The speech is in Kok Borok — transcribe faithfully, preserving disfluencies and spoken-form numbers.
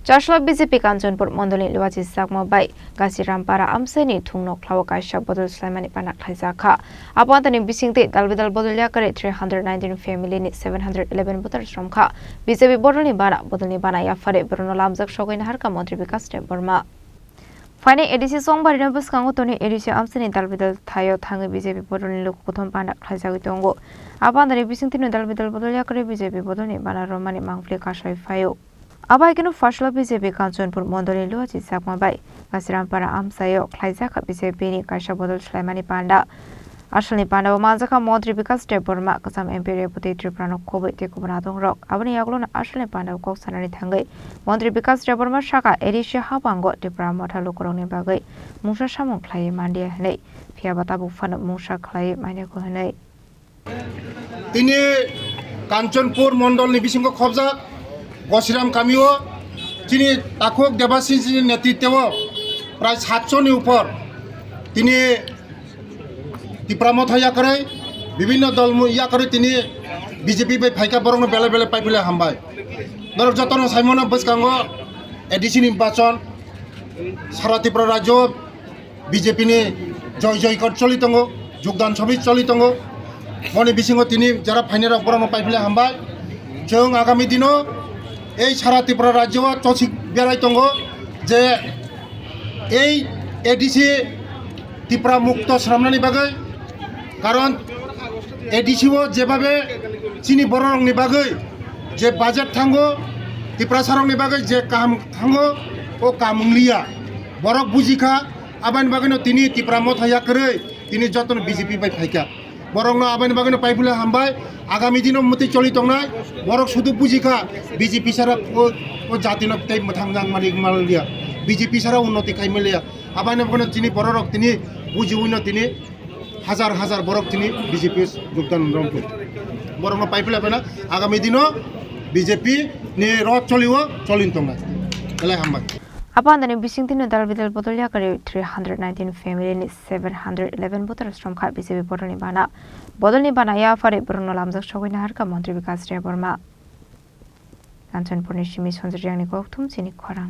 Chasla B J P Kanchanpur mondolni Luachi Chakma bai Gasirampara amchaini thungno khlao kaisa bodol swlaimani pana khlaijakha. Abo antani bisingtwi dalbidal bodol yakarwi three hundred nineteen family ni seven hundred eleven voters romkha. B J P bodolni bana, bodolni bana yaphari borokno lamjak sogwi naharkha Montri Bikas Debbarma. Phainai A D C chongbarino bwskango tonwi A D C amchaini dalbidal thaio thangwi B J P bodolni luku kuthum bana khlaijagwi tongo. Abo antani bisingtwino dalbidal bodol yakarwi B J P bodolni bana romani mangpili kasai phaio. Abo hai kheno Phasla B J P Kanchanpur mondolni Luachi Chakma bai Gasirampara amchaio khlaijakha B J P ni kaisa bodol swlaimani panda. Asalni pandao manjakha Montri Bikas Debbarma, kwcham M P Rebati Tripura no khobwi tei kubun adongrok. Aboni yagulono asalni pandao kok sanani thangwi Montri Bikas Debbarma sakha, A D C habango Tipra Motha lukurokni bagwi mungsa samung khlaiwi manliya hwnwi, phiyaba tabuk phano mungsa khlaiwi manyago hwnwi. Tini Kanchanpur mondolni bisingo khobjak Gosiram kamio chini takhuk Debasisni netritwo prai satso ni upor tini Tipra Motha yakarwi, bibhinno dol mu-, yakarwi tini B J P bai phaikha, borokno belai belai paiphailai hambai. Norok jotono saimano bwskango A D C ni bachon, sara Tripura rajyo B J P ni joy joy kor choli tongo, jogdan sobi choli tongo. Moni bisingo tini jara phainai rok borokno paiphailai hambai. Chwng agami dino ei sara Tripura rajyo o chosik berai tongo je ei A D C Tipra mukto swnamnani bagwi, karon A D C o jebabe chini bororokni bagwi je budget thango, Tiprasarokni bagwi je kaham thango, o kaham wngliya. Borok bujikha, aboni bagwino tini Tipra Motha yakarwi tini jotono B J P bai phaikha. Borokno aboni bagwino paiphailai hambai. Agami dino mwtwi choli tongnai, borok sudu bujikha, B J P sara o, o jatino tei mwthang nang mani manliya, B J P sara unnoti khai manliya. Aboni bagwino chini bororok tini bujiwino tini hajar hajar borok tini B J P jogdan romkhu. Borokno paiphailai phano agami dino B J P ni rot choliwo cholin tongnai. Belai hambai. Abo andani bisingtwino dalbidal bodol yakarwi three hundred nineteen family ni seven hundred eleven voters romkha B J P bodolni bana. Bodolni bana yaphari borokno lamjak sogwi naharkha Montri Bikas Debbarma. Kanchanpurni simi Sanjay Rengni kokthum chini khorang.